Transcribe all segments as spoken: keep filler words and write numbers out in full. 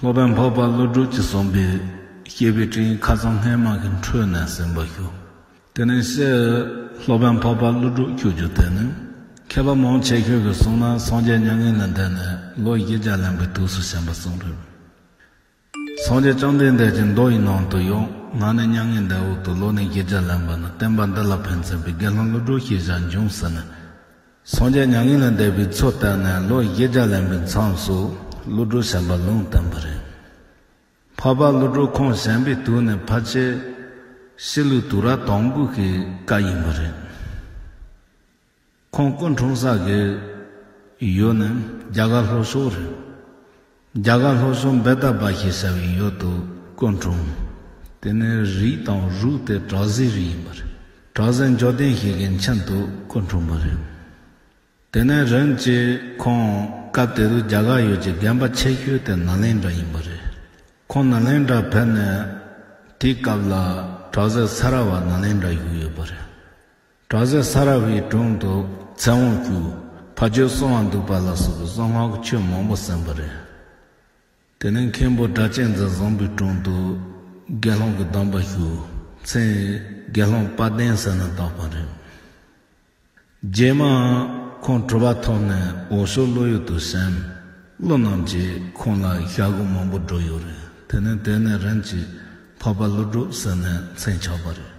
སློབ་དཔོན་འཕགས་པ་ཀླུ་སྒྲུབ་ཀྱིས་གསུངས་པའི་བཤེས་པའི་སྤྲིངས་ཁ་སང་སྔས་མ་གི་འཕྲོས་ནས་ཟིན་པ་ཞུ། དེ་ནས་སྤྱིར་སློབ་དཔོན་འཕགས་པ་ཀླུ་སྒྲུབ་ཞུ་རྒྱུ་དེ་ནི། མཁས་པ་མང་ཆེ་ཤོས་ཀྱིས་གསུངས་ན་སངས་རྒྱས་མྱ་ངན་ལས་འདས་ནས་ལོ་བཞི་བརྒྱ་ལོན་པའི་དུས་སུ་བྱོན་པ་གསུངས་རེད། སངས་རྒྱས་བཅོམ་ལྡན་འདས་ཀྱི་མདོ་ཡི་ནང་དུ་ཡང་ང་ནི་མྱ་ངན་འདས་འོག་ཏུ་ལོ་ནི་བཞི་བརྒྱ་ལོན་པ་ན་བསྟན་པ་འདི་ལ་ཕན་ཚུན་པའི་དགེ་སློང་ཀླུ་སྒྲུབ་ཞེས་བྱ་འབྱུང་ཟེར་ནས། སངས་རྒྱས་མྱ་ངན་ལས་འདས་པའི་ཚུལ་བསྟན་ནས་ལོ་བཞི་བརྒྱ་ལོན་པའི་མཚམས་སུ་ཀླུ་སྒྲུབ་བྱོན་པ་ལུང་བསྟན་པ་རེད། འཕགས་པ་ཀླུ་སྒྲུབ་ཁོང་བྱོན་པའི་དུས་ནི་ཕལ་ཆེར་ཕྱི་ལུགས་དུས་རབས་དང་པོ་གི་སྐབས་ཡིན་པ་རེད། ཁོང་སྐུ་འཁྲུངས་ས་གི་ཡུལ་ནི་རྒྱ་གར་ལྷོ་ཕྱོགས་རེད། རྒྱ་གར་ལྷོ་ཕྱོགས་བེ་ཏ་བ་ཞེས་བྱ་བའི་ཡུལ་དུ་སྐུ་འཁྲུངས། དེ་ནས་རིགས་དང་རུས་དེ་བྲག་རྫས་རིགས་ཡིན་པ་རེད། བྲག་རྫས་འབྱོར་ལྡན་ཞིག་གི་མཆན་དུ་སྐུ་འཁྲུངས་པ་རེད། དེ་ནས་རིམ་གྱིས་ཁོང་སྐབས་དེ་དུས་རྒྱ་གར་ཡུལ་གྱི་དགོན་པ་ཆེ་ཤོས་དེ་ནཱ་ལེནྡྲ་ཡིན་པ་རེད། ཁོང་ནཱ་ལེནྡྲ་ཕེབས་ནས་དེའི་སྐབས་ལ་བྲག་རྫས་ས་ར་བ་ནཱ་ལེནྡྲ་བཞུགས་ཡོད་པ་རེད། བྲག་རྫས་ས་ར་བའི་དྲུང་དུ་ཚེ་དབང་ཞུ། ཕ་ཆོས་གསང་བ་འདུས་པ་ལ་སོགས་པའི་གསང་སྔགས་ཀྱི་ཆོས་མང་པོ་གསན་པ་རེད། དེ་ནས་མཁན་པོ་སྒྲ་གཅན་འཛིན་བཟང་པོའི་དྲུང་དུ་དགེ་སློང་གི་སྡོམ་པ་ཞུ། མཚན་དགེ་སློང་དཔལ་ལྡན་ཟེར་ནས་བཏགས་པ་རེད། རྗེས་མ་ཁོང་གྲུབ་པ་ཐོབ་ནས་འོག་ཕྱོགས་ཀླུ་ཡུལ་དུ་བྱོན། ཀླུ་རྣམས་ཀྱིས་ཁོང་ལ་ཞབས་སྒོ་མང་པོ་བསྒྲུབས་ཡོད་རེད། དེ་ནས་དེ་ནས་རིམ་གྱིས་འཕགས་པ་ཀླུ་སྒྲུབ་ཟེར་ནས་མཚན་ཆགས་པ་རེད།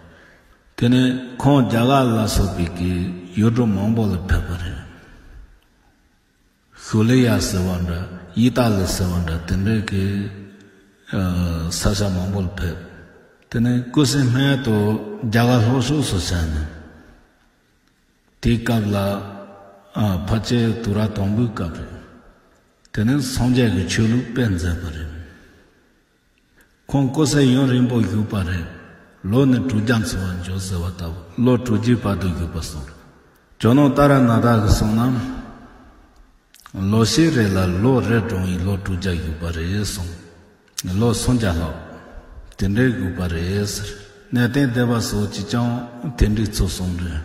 དེ་ནས་ཁོང་རྒྱ་གར་ལ་སོགས་པའི་གི་ཡུལ་གྲུ་མང་པོ་ལ་ཕེབས་པ་རེད། ཤུ་ལི་ཡ་ཟེར་བ་འདྲ། ཡི་ཏ་ལི་ཟེར་བ་འདྲ། དེ་འདྲའི་གི་ཨ་ས་ཆ་མང་པོ་ལ་ཕེབས། དེ་ནས་ཀུ་སི་སྨད་དུ་རྒྱ་གར་ལྷོ་ཕྱོགས་སུ་བྱོན་ནས། དེའི་སྐབས་ལ་ཨ་ཕལ་ཆེར་དུས་རབས་དང་པོའི་སྐབས་རེད། དེ་ནས་སངས་རྒྱས་ཀྱི་ཆོས་ལུགས་སྤེལ་མཛད་པ་རེད། ཁོང་ཀོ་སར་ཡུན་རིང་པོ་བཞུགས་པ་རེད། ལོ་ནི་དྲུག་བརྒྱ་འཚོ་བར་འགྱུར་ཟེར་བ་ལྟ་བུ་ལོ་དྲུག་ཅུའི་བར་དུ་བཞུགས་པ་གསུངས་རེད། ཇོ་ནང་ཏཱ་ར་ནཱ་ཐ་གིས་གསུངས་ན། ལོ་ཤས་རེ་ལ་ལོ་རེ་བགྲངས་ཡིན་ལོ་དྲུག་བརྒྱ་བཞུགས་པ་རེད་གསུངས། ལོ་སུམ་བརྒྱ་ལྷག་དེ་འདྲའི་བཞུགས་པ་རེད་ཟེར། གནས་བརྟན་སྡེ་པ་སོགས་ཀྱིས་ཀྱང་དེ་འདྲའི་ཚུལ་གསུངས་རེད།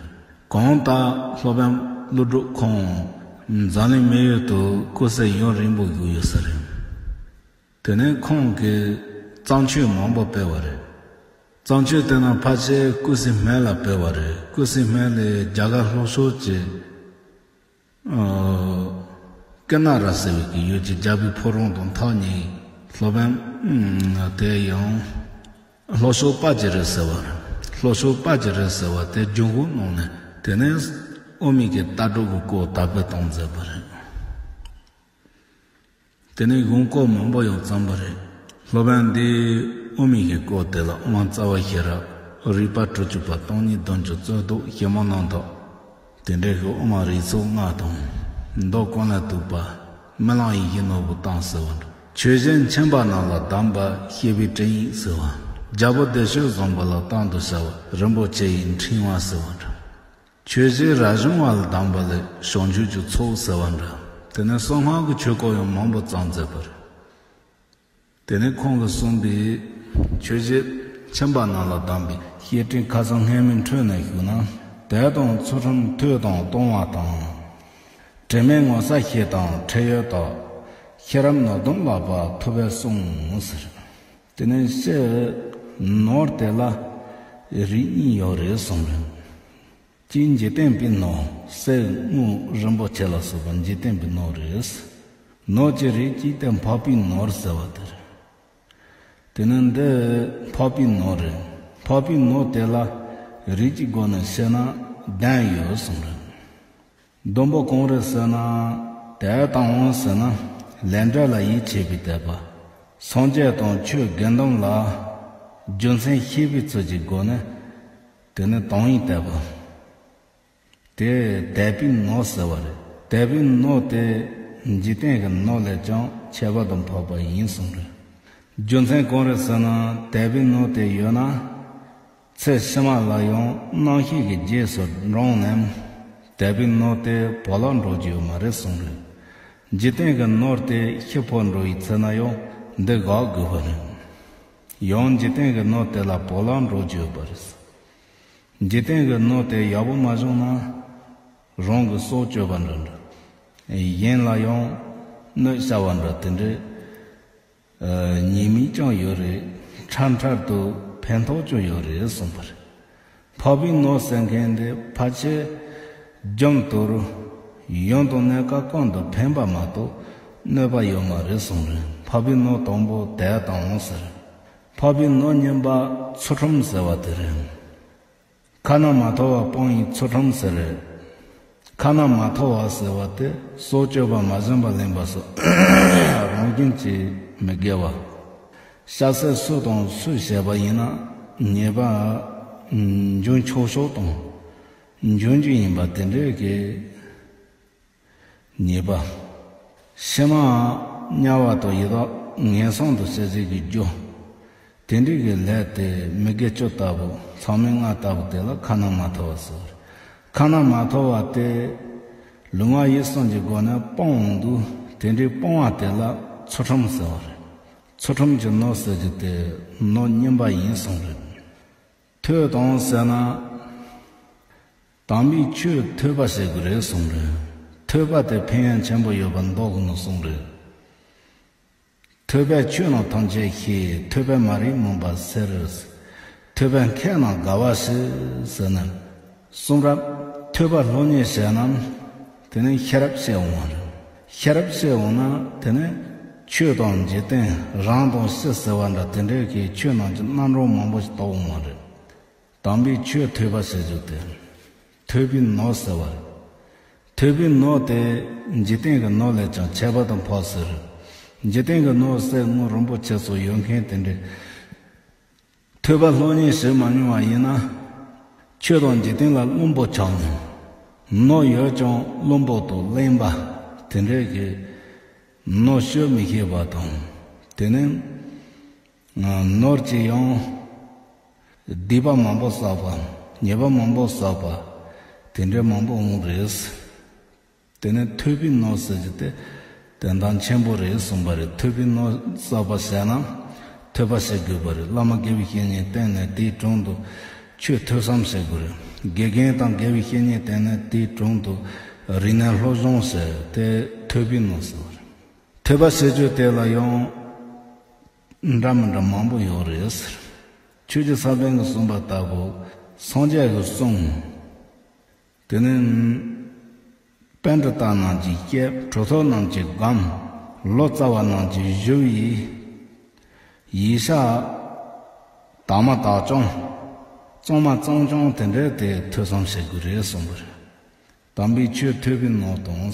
གང་ལྟར་སློབ་དཔོན་ཀླུ་སྒྲུབ་ཁོང་འཛམ་གླིང་མི་ཡུལ་དུ་ཀོ་སར་ཡུན་རིང་པོ་བཞུགས་ཡོད་ས་རེད། དེ་ནས་ཁོང་གིས་བརྩམས་ཆོས་མང་པོ་སྤེལ་བ་རེད། བརྩམས་ཆོས་དེ་རྣམས་ཕལ་ཆེར་ཀུ་སི་སྨད་ལ་སྤེལ་བ་རེད། ཀུ་སི་སྨད་ལས་རྒྱ་གར་ལྷོ་ཕྱོགས་ཀྱི་ཨ་ཀི་ན་ར་ཟེར་བའི་གི་ཡུལ་གྱི་རྒྱལ་པོའི་ཕོ་བྲང་དང་ཐག་ཉེ། སློབ་དཔོན་དེ་ཡང་ལྷོ་ཕྱོགས་དཔལ་གྱི་རི་ཟེར་བ་རེད། ལྷོ་ཕྱོགས་དཔལ་གྱི་རི་ཟེར་བ་དེ་ལྗོན་ཤིང་གནང་ནས། དེ་ནས་དབུ་མའི་གི་ལྟ་གྲུབ་ཀྱི་སྐོར་དར་སྤེལ་བཏང་མཛད་པ་རེད། དེ་ནས་གཞུང་སྐོར་མང་པོ་ཡང་བརྩམས་པ་རེད། སློབ་དཔོན་འདིས་དབུ་མའི་གི་སྐོར་དེ་ལ་དབུ་མ་རྩ་བ་ཤེས་རབ། རིགས་པ་དྲུག་ཅུ་པ། སྟོང་ཉིད་བདུན་ཅུ། རྩོད་ཟློག་ཞིབ་མོ་རྣམ་ཐར། དེ་འདྲའི་གི་དབུ་མ་རིགས་ཚོགས་ལྔ་དང་། མདོ་ཀུན་ལས་བཏུས་པ། རྨི་ལམ་ཡིད་བཞིན་ནོར་བུ་དང་ཟེར་བ་འདྲ། ཆོས་བཞི་མཁྱེན་པ་རྣམས་ལ་གདམས་པ་བཤེས་པའི་སྤྲིངས་ཡིག་ཟེར་བ། རྒྱལ་པོ་བདེ་སྤྱོད་བཟང་པོ་ལ་དང་དུ་བྱ་བ། རིན་པོ་ཆེ་ཡི་ཕྲེང་བ་ཟེར་བ་འདྲ། ཆོས་བཞི་རབ་བྱུང་བ་ལ་གདམས་པ་ལས་བྱང་ཆུབ་ཀྱི་ཚོགས་ཟེར་བ་འདྲ། དེ་ནས་གསང་སྔགས་ཀྱི་ཆོས་སྐོར་ཡང་མང་པོ་བརྩམས་མཛད་པ་རེད། དེ་ནས་ཁོང་གིས་གསུངས་པའི་ཆོས་བཞི་མཁྱེན་པ་རྣམས་ལ་གདམས་པའི་བཤེས་སྤྲིངས་ཁ་སང་སྔས་མའི་འཕྲོས་ནས་ཞུས་ན། དད་དང་ཚུལ་ཁྲིམས་ཐོས་དང་གཏོང་བ་དང་། དྲི་མེད་ངོ་ཚ་ཤེས་དང་ཁྲེལ་ཡོད་དག། ཤེས་རབ་ནོར་བདུན་ལགས་པ་ཐུབ་པས་གསུངས་ཟེར། དེ་ནས་ཤེས་ནོར་དེ་ལ་རིགས་གཉིས་ཡོད་རེད་གསུངས་རེད། གཅིག་འཇིག་རྟེན་པའི་ནོར། གསེར་དངུལ་རིན་པོ་ཆེ་ལ་སོགས་པ་འཇིག་རྟེན་པའི་ནོར་རེད། ནོར་གྱི་རིགས་གཅིག་དེ་འཕགས་པའི་ནོར་ཟེར་བ་དེ་རེད། དེ་ནི་འདི་འཕགས་པའི་ནོར་རེད། འཕགས་པའི་ནོར་དེ་ལ་རིགས་ཀྱི་སྒོ་ནས་བཤད་ན་གདན་ཡོད་གསུངས་རེད། སྡོམ་པ་གང་རེད་ཟེར་ན། དད་དང་ཟེར་ན་ལས་འབྲས་ལ་ཡིད་ཆེས་པའི་དད་པ། སངས་རྒྱས་དང་ཆོས་དགེ་འདུན་ལ་རྒྱུ་མཚན་ཤེས་པའི་ཚུལ་གྱི་སྒོ་ནས། དེ་ནི་དོན་ཡོད་དད་པ། དེ་དད་པའི་ནོར་ཟེར་བ་རེད། དད་པའི་ནོར་དེ་འཇིག་རྟེན་གྱི་ནོར་ལས་ཀྱང་ཁྱད་པར་དུ་འཕགས་པ་ཡིན་གསུངས་རེད། རྒྱུ་མཚན་གང་རེད་ཟེར་ན། དད་པའི་ནོར་དེ་ཡོད་ན། ཚེ་ཕྱི་མ་ལ་ཡང་རྣམ་ཤེས་ཀྱི་རྗེས་སུ་འབྲངས་ནས། དད་པའི་ནོར་དེ་བོར་བརླག་འགྲོ་རྒྱུ་ཡོད་མ་རེད་གསུངས་རེད། འཇིག་རྟེན་གྱི་ནོར་དེ་ཤི་འཕོས་འགྲོ་བའི་ཚེ་ན་ཡང་འདི་བཞག་དགོས་པ་རེད། ཡང་འཇིག་རྟེན་གྱི་ནོར་དེ་ལ་བོར་བརླག་འགྲོ་རྒྱུ་ཡོད་པ་རེད། འཇིག་རྟེན་གྱི་ནོར་དེ་ཡག་པོ་མ་བྱུང་ན། རང་གི་སྲོག་གཅོད་པ་འདྲ་འདྲ། གཞན་ལ་ཡང་གནོད་བྱ་བ་འདྲ་དེ་འདྲའི་ ཉེས་དམིགས་ཀྱང་ཡོད་རེད། འཕྲལ་འཕྲལ་དུ་ཕན་ཐོགས་ཀྱང་ཡོད་རེད་གསུངས་པ་རེད། འཕགས་པའི་ནོར་ཟེར་མཁན་དེ་ཕལ་ཆེར་རྒྱུན་དུ་ཡུན་དུ་གནས་སྐབས་ཀུན་ཏུ་ཕན་པ་མ་གཏོགས་གནོད་པ་ཡོད་མ་རེད་གསུངས་རེད། འཕགས་པའི་ནོར་དང་པོ་དད་དང་ཟེར། འཕགས་པའི་ནོར་གཉིས་པ་ཚུལ་ཁྲིམས་ཟེར་བ་དེ་རེད། ཁ་ན་མ་ཐོ་བ་སྤོང་བའི་ཚུལ་ཁྲིམས་ཟེར་རེད། ཁ་ན་མ་ཐོ་བ་ཟེར་བ་དེ་སྲོག་གཅོད་པ་མ་བྱིན་པ་ལེན་པ་སོགས་རང་བཞིན་གྱིས་མི་དགེ་བ། སྐྱ་སེར་སུ་དང་སུས་བྱས་པ་ཡིན་ན་ཉེས་པ་འབྱུང་ཆོག་ཆོག་དང་འབྱུང་རྒྱུ་ཡིན་པ་དེ་འདྲའི་གི་ཉེས་པ། ཕྱི་མ་དམྱལ་བ་དང་ཡི་དྭགས་ངན་སོང་དུ་སྐྱེ་བྱེད་ཀྱི་རྒྱུ། དེ་འདྲའི་གི་ལས་དེ་མི་དགེ་བཅུ་ལྟ་བུ་མཚམས་མེད་ལྔ་ལྟ་བུ་དེ་ལ་ཁ་ན་མ་ཐོ་བ་ཟེར་བ་རེད། ཁ་ན་མ་ཐོ་བ་དེ་ལུས་ངག་ཡིད་གསུམ་གྱི་སྒོ་ནས་སྤོང་འོང་དུས་དེ་འདྲའི་སྤོང་བ་དེ་ལ་ཚུལ་ཁྲིམས་ཟེར་བ་རེད། ཚུལ་ཁྲིམས་ཀྱི་ནོར་ཟེར་རྒྱུ་དེ་ནོར་གཉིས་པ་ཡིན་གསུངས་རེད། ཐོས་དང་ཟེར་ན། དམ་པའི་ཆོས་ཐོས་པ་བྱེད་དགོས་རེད་གསུངས་རེད། ཐོས་པ་དེ་ཕན་ཡོན་ཆེན་པོ་ཡོད་པ་མདོ་གི་ནང་གསུངས་རེད། ཐོས་པས་ཆོས་རྣམས་ཐམས་ཅད་ཤེས། ཐོས་པས་མ་རིག་མུན་པ་སེལ། ཐོས་པས་མཁས་རྣམས་དགའ་བ་བྱེད་ཟེར་ན། གསུང་རབ་ཐོས་པ་སློབ་གཉེར་བྱས་ན། དེ་ནས་ཤེས་རབ་སྐྱེ་འོང་བ་རེད། ཤེས་རབ་སྐྱེ་འོང་ན་དེ་ནས་ཆོས་དང་འཇིག་རྟེན་རང་དང་ཕྱི་ཟེར་བ་འདྲ་དེ་འདྲའི་གི་ཆོས་རྣམས་ཀྱི་རྣམ་གྲངས་མང་པོ་ཞིག་རྟོགས་འོང་བ་རེད། དམ་པའི་ཆོས་ཐོས་པ་ཟེར་རྒྱུ་དེ། ཐོས་པའི་ནོར་ཟེར་བ་རེད། ཐོས་པའི་ནོར་དེ་འཇིག་རྟེན་གྱི་ནོར་ལས་ཀྱང་ཁྱད་པར་དུ་འཕགས་ཟེར། འཇིག་རྟེན་གྱི་ནོར་ཟེར་དངུལ་རིན་པོ་ཆེ་སོགས་ཡོད་མཁན་དེ་འདྲས། ཐོས་པ་སློབ་གཉེར་བྱེད་མ་མྱོང་བ་ཡིན་ན། ཆོས་དང་འཇིག་རྟེན་ལ་བླུན་པོ་ཆགས་ནས། ནོར་ཡོད་ཀྱང་བླུན་པོ་དང་གླེན་པ། དེ་འདྲས་ཀྱི་ནོར་སྤྱོད་མི་ཤེས་པ་དང་། དེ་ནས་ནོར་གྱིས་ཡང་སྡིག་པ་མང་པོ་བསགས་པ། ཉེས་པ་མང་པོ་བསགས་པ། དེ་འདྲས་མང་པོ་འོང་རེད། དེ་ནས་ཐོས་པའི་ནོར་ཟེར་རྒྱུ་དེ་དོན་དག་ཆེན་པོ་རེད་གསུངས་པ་རེད། ཐོས་པའི་ནོར་བསགས་པ་བྱས་ན་ཐོས་པ་བྱེད་དགོས་པ་རེད། བླ་མ་དགེ་བའི་བཤེས་གཉེན་བསྟེན་ནས་དེའི་དྲུང་དུ་ཆོས་ཐོས་བསམ་བྱེད་དགོས་རེད། དགེ་རྒན་དང་དགེ་བའི་བཤེས་གཉེན་བསྟེན་ནས་དེའི་དྲུང་དུ་རིག་གནས་སློབ་སྦྱོང་བྱེད་དེ་ཐོས་པའི་ནོར་ཟེར་བ་རེད། ཐོས་པ་བྱེད་རྒྱུ་དེ་ལ་ཡང་འདྲ་མི་འདྲ་མང་པོ་ཡོད་རེད་ཟེར། ཆོས་ཀྱི་ས་པཎ་གྱིས་གསུངས་པ་ལྟ་བུ་སངས་རྒྱས་ཀྱི་གསུང་། དེ་ནས་པཎྜི་ཏ་རྣམས་ཀྱི་སྐད། གྲུབ་ཐོབ་རྣམས་ཀྱི་སྒོམ། ལོ་ཙཱ་བ་རྣམས་ཀྱི་ཞུ་བའི་ཡིག་ཆ། དག་མ་དག་བྱུང་། གཙང་མ་གཙང་བྱུང་དེ་འདྲས་དེ་ཐོས་བསམ་བྱེད་དགོས་རེད་གསུངས་པ་རེད། དམ་པའི་ཆོས་ཐོས་པའི་ནོར་དང་།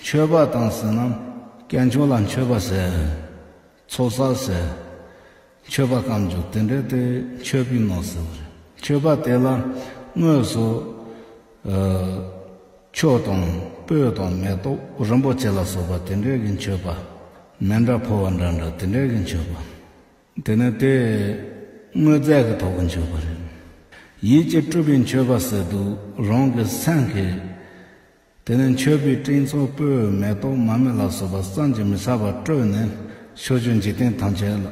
མཆོད་པ་དང་ཟེར་ན་དཀོན་མཆོག་ལ་མཆོད་པ་ཟེར། ཚོགས་བསགས་ཟེར། མཆོད་པ་བསྐང་རྒྱུ་དེ་འདྲས་དེ་མཆོད་པའི་ནོར་ཟེར་བ་རེད། མཆོད་པ་དེ་ལ་དངོས་སུ་ཨ་མཆོག་དང་སྤོས་དང་མེ་ཏོག་རིན་པོ་ཆེ་ལ་སོགས་པ་དེ་འདྲས་ཀྱི་མཆོད་པ། མེ་འདྲ་ཕོར་བ་འདྲ་འདྲ་དེ་འདྲས་ཀྱི་མཆོད་པ། དེ་ནས་དེ་དངོས་རྫས་ཀྱི་ཐོག་གི་མཆོད་པ་རེད། ཡིད་ཀྱིས་སྤྲུལ་པའི་མཆོད་པ་ཟེར་དུས་རང་གི་སེམས་ཀྱིས། དེ་ནས་མཆོད་པའི་སྤྲིན་ཚོགས་སྤོས་མེ་ཏོག་མར་མེ་ལ་སོགས་པ་བསམ་གྱིས་མི་ཁྱབ་པ་སྤྲོས་ནས་ཕྱོགས་བཅུའི་འཇིག་རྟེན་ཐམས་ཅད་ལ་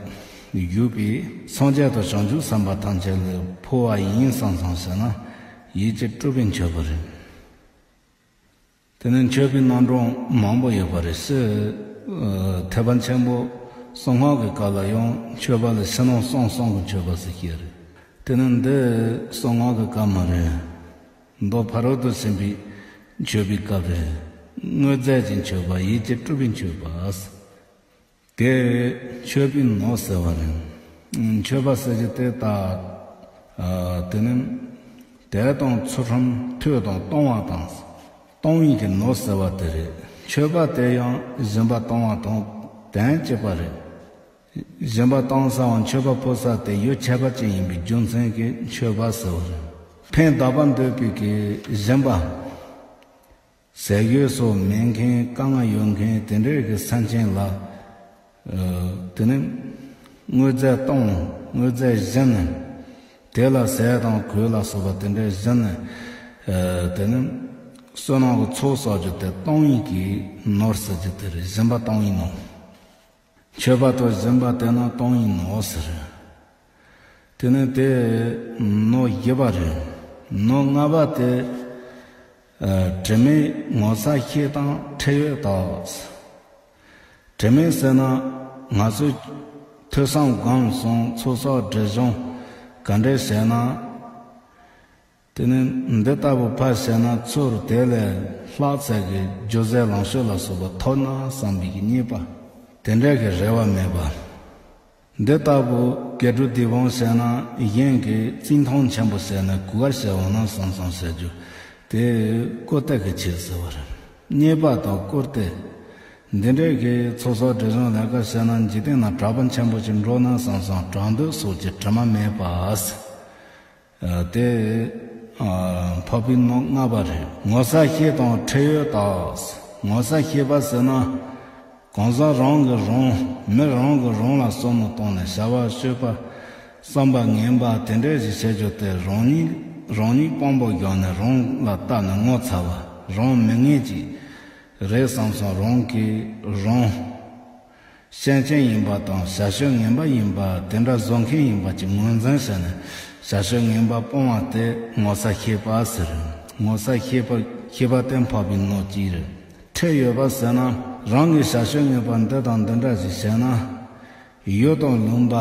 བཞུགས་པའི་སངས་རྒྱས་དང་བྱང་ཆུབ་སེམས་དཔའ་ཐམས་ཅད་ལ་ཕུལ་བ་ཡིན་བསམ་བསམ་བྱས་ན་ཡིད་ཀྱིས་སྤྲུལ་པའི་མཆོད་པ་རེད། དེ་ནས་མཆོད་པའི་རྣམ་གྲངས་མང་པོ་ཡོད་པ་རེད། ཤེས། ཐེག་པ་ཆེན་པོ་གསང་སྔགས་ཀྱི་སྐབས་ལ་ཡང་མཆོད་པ་ལ་ཕྱི་ནང་གསང་གསུམ་གྱི་མཆོད་པ་ཟེར་གྱི་རེད། དེ་ནས་འདི་གསང་སྔགས་ཀྱི་སྐབས་མ་རེད། མདོ་ཕ་རོལ་ཏུ་ཕྱིན་པའི་མཆོད་པའི་སྐབས་རེད། དངོས་རྫས་ཀྱི་མཆོད་པ། ཡིད་ཀྱིས་སྤྲུལ་པའི་མཆོད་པ། དེ་མཆོད་པའི་ནོར་ཟེར་བ་རེད། མཆོད་པ་ཟེར་གྱི་དེ་ད། ཨ་དེ་ནི་དད་དང་ཚུལ་ཁྲིམས་ཐོས་དང་གཏོང་བ་དང་། གཏོང་བའི་གི་ནོར་ཟེར་བ་དེ་རེད། མཆོད་པ་དེ་ཡང་སྦྱིན་པ་གཏོང་བ་དང་དོན་གཅིག་པ་རེད། སྦྱིན་པ་གཏོང་ས་བ་མཆོད་པ་ཕུལ་ས་དེ་ཡུལ་ཁྱད་པར་ཅན་ཡིན་པའི་རྒྱུ་མཚན་གྱིས་མཆོད་པ་ཟེར་བ་རེད། ཕན་གདགས་པ་འདོད་པའི་གི་སྦྱིན་པ། ཟས་གོས་སོགས་མེད་མཁན་དཀའ་ངལ་ཡོད་མཁན་དེ་འདྲའི་གི་སེམས་ཅན་ལ། ཨ་དེ་ནི་དངོས་རྫས་གཏོང་། དངོས་རྫས་སྦྱིན། དེ་ལ་ཟས་དང་གོས་ལ་སོགས་པ་དེ་འདྲའི་སྦྱིན། ཨ་དེ་ནི་བསོད་ནམས་ཀྱི་ཚོགས་བསགས་རྒྱུ་དེ་གཏོང་བའི་གི་ནོར་ཟེར་རྒྱུ་དེ་རེད། སྦྱིན་པ་གཏོང་བའི་ནོར། མཆོད་པ་དང་སྦྱིན་པ་དེ་ནི་གཏོང་བའི་ནོར་ཟེར། དེ་ནི་དེ་ནོར་བཞི་པ་རེད། ནོར་ལྔ་པ་དེ་ཨ་དྲི་མེད་ངོ་ཚ་ཤེས་དང་ཁྲེལ་ཡོད་དག། དྲི་མེད་ཟེར་ན་ང་ཚོའི་ ཐོས་བསམ་སྒོམ་གསུམ་ཚོགས་བསགས་སྒྲིབ་སྦྱོང་ག་འདྲས་བྱས་ན། དེ་ནི་འདི་ལྟ་བུ་ཕར་བྱས་ན་ཚུར་དེ་ལས་ལྷག་ཚད་ཀྱི་སྦྱོར་རྫས་ལོངས་སྤྱོད་ལ་སོགས་པ་ཐོབ་ན་བསམ་པའི་གི་རྙེད་པ་དེ་འདྲས་ཀྱི་རེ་བ་མེད་པ། འདི་ལྟ་བུ་དགེ་སྒྲུབ་སྡིག་སྤོང་བྱས་ན་གཞན་གྱི་བརྩི་མཐོང་ཆེན་པོ་བྱས་ནས་གུས་བཀུར་བྱས་འོང་ན་བསམ་བསམ་བྱ་རྒྱུ་དེ་བཀུར་སྟི་གི་ཆེད་ཟེར་བ་རེད། རྙེད་པ་དང་བཀུར་སྟི། འདི་འདྲའི་གི་ཚོགས་བསགས་སྒྲིབ་སྦྱོང་ལས་ཀ་བྱས་ན་འཇིག་རྟེན་ན་གྲགས་པ་ཆེན་པོ་ཅིག་འགྲོ་ན་བསམ་བསམ་གྲགས་འདོད་སོགས་ཀྱི་དྲི་མ་མེད་པ། དེ་འཕགས་པའི་ནོར་ལྔ་པ་རེད། ངོ་ཚ་ཤེས་དང་ཁྲེལ་ཡོད་དག། ངོ་ཚ་ཤེས་པ་ཟེར་ན། གང་ཟག་རང་གིས་རང་མི་རང་གིས་རང་ལ་བསམ་བློ་བཏང་ནས་བྱ་བ་སྤྱོད་པ་བསམ་པ་ངན་པ་དེ་འདྲ་ཞིག་བྱེད་རྒྱུ་དེ་རང་ཉིད་རང་ཉིད་དཔང་པོ་བཞག་ནས་རང་ལ་བལྟས་ནས་ངོ་ཚ་བ། རང་མི་ངན་ཅིག་རེད་བསམ་སོང་། རང་གིས་རང་ཤན་ཅན་ཡིན་པ་དང་བྱ་སྤྱོད་ངན་པ་ཡིན་པ་དེ་འདྲ་བཟོ་མཁན་ཡིན་པ་ཅིག་ངོས་འཛིན་བྱས་ནས་བྱ་སྤྱོད་ངན་པ་སྤོང་བ་དེ་ངོ་ཚ་ཤེས་པ་ཟེར། ངོ་ཚ་ཤེས་པ་ཤེས་པ་དེ་འཕགས་པའི་ནོར་གཅིག་རེད། ཁྲེལ་ཡོད་པ་ཟེར་ན་རང་གིས་བྱ་སྤྱོད་ངན་པ་འདི་དང་འདི་འདྲ་ཞིག་བྱས་ན། ཡུལ་དང་ལུང་པ།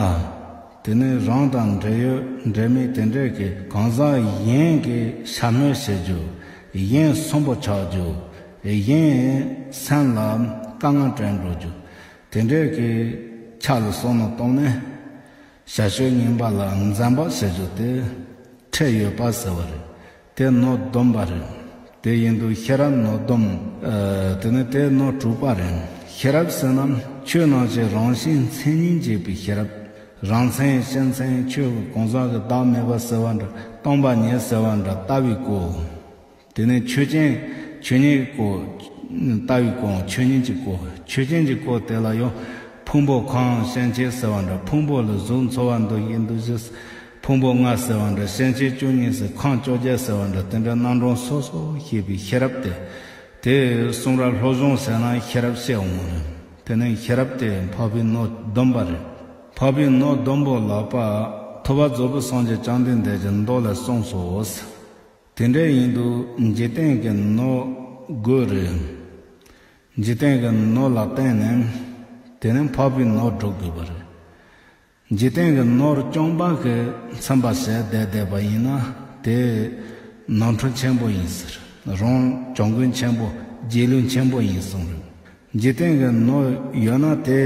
དེ་ནས་རང་དང་འབྲེལ་ཡོད་འབྲེལ་མེད་དེ་འདྲས་ཀྱི་གང་ཟག་གཞན་གྱི་ཤ་མོས་བྱེད་རྒྱུ། གཞན་སུན་པོ་ཆགས་རྒྱུ། གཞན་སེམས་ལ་དཀའ་ངལ་སྤྲད་འགྲོ་རྒྱུ། དེ་འདྲས་ཀྱི་ཆ་ལ་བསམ་བློ་བཏང་ནས། བྱ་སྤྱོད་ངན་པ་ལ་འཛེམ་བག་བྱེད་རྒྱུ་དེ་ཁྲེལ་ཡོད་པ་ཟེར་བ་རེད། དེ་ནོར་སྡོམ་པ་རེད། དེ་ཡིན་དུས་ཤེས་རབ་ནོར་སྡོམ། ཨ། དེ་ནི་དེ་ནོར་དྲུག་པ་རེད། ཤེས་རབ་ཟེར་ན་ཆོས་རྣམས་ཀྱི་རང་བཞིན་མཚན་ཉིད་འབྱེད་པའི་ཤེས་རབ། རང་མཚན་སྤྱི་མཚན་ཆོས་ཀྱི་གང་ཟག་གི་བདག་མེད་པ་ཟེར་བ་འདྲ། སྟོང་པ་ཉིད་ཟེར་བ་འདྲ་ལྟ་བའི་སྐོར། དེ་ནས་ཆོས་ཅན། ཆོས་ཉིད་སྐོར། ལྟ་བའི་སྐོར། ཆོས་ཉིད་ཀྱི་སྐོར། ཆོས་ཅན་གྱི་སྐོར་དེ་ལ་ཡང་ཕུང་པོ་ཁམས་སྐྱེ་མཆེད་ཟེར་བ་འདྲ། ཕུང་པོ་ལ་གཟུགས་ཚོར་བ་འདུ་ཤེས་འདུ་བྱེད་ཕུང་པོ་ལྔ་ཟེར་བ་འདྲ། སྐྱེ་མཆེད་བཅུ་གཉིས་ཟེར། ཁམས་བཅོ་བརྒྱད་ཟེར་བ་འདྲ། དེ་འདྲ་རྣམ་གྲངས་སོ་སོ་ཤེས་པའི་ཤེས་རབ་དེ། དེ་གསུང་རབ་སློབ་སྦྱོང་བྱས་ན་ཤེས་རབ་སྐྱེ་འོང་བ་རེད། དེ་ནས་ཤེས་རབ་དེ་འཕགས་པའི་ནོར་སྡོམ་པ་རེད། འཕགས་པའི་ནོར་སྡོམ་པོ་ལགས་པ། ཐུབ་པ་རྫོགས་པའི་སངས་རྒྱས་བཅོམ་ལྡན་འདས་ཀྱིས་མདོ་ལས་གསུངས་སོ། དེ་འདྲ་ཡིན་དུས་འཇིག་རྟེན་གྱི་ནོར་དགོས་རེད། འཇིག་རྟེན་གྱི་ནོར་ལ་བརྟེན་ནས་དེ་ནས་འཕགས་པའི་ནོར་སྒྲུབ་དགོས་པ་རེད། འཇིག་རྟེན་གྱི་ནོར་རྐྱང་པ་གིས་ཚིམ་པ་བྱས་བསྡད་བསྡད་པ་ཡིན་ན་དེ་ནོར་འཁྲུལ་ཆེན་པོ་ཡིན་ཟེར། རང་གྱོང་གུན་ཆེན་པོ་རྗེས་ལུས་ཆེན་པོ་ཡིན་གསུངས་རེད། འཇིག་རྟེན་གྱི་ནོར་ཡོད་ན་དེ་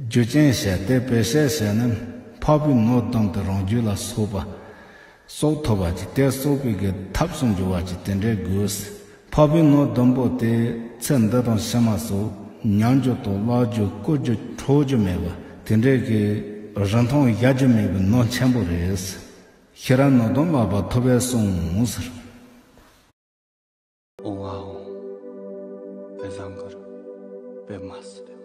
རྒྱུ་རྐྱེན་བྱས་དེ་བེད་སྤྱད་བྱས་ནས་འཕགས་པའི་ནོར་སྡོམ་དེ་རང་རྒྱུད་ལ་སོགས་པ། གསོག་ཐུབ་པ་ཅིག་དེ་གསོག་པའི་གི་ཐབས་སུ་འགྱུར་བ་ཅིག་དེ་འདྲའི་དགོས། འཕགས་པའི་ནོར་སྡོམ་པོ་དེ་ཚེ་འདི་དང་ཕྱི་མ་སོགས་ཉམས་རྒྱུ་དང་བརླག་རྒྱུ་བཀོལ་རྒྱུ་འཕྲོག་རྒྱུ་མེད་པ་དེ་འདྲའི་གི་རིན་ཐང་གཞལ་རྒྱུ་མེད་པའི་ནོར་ཆེན་པོ་རེད། ཤེས་རབ་ནོར་སྡོམ་ལགས་པ་ཐུབ་པས་གསུངས་ཟེར། ཨོང་ཨ་ཨོང་། པད་བཟང་གུ་རུ་པདྨ་སིདྡྷི།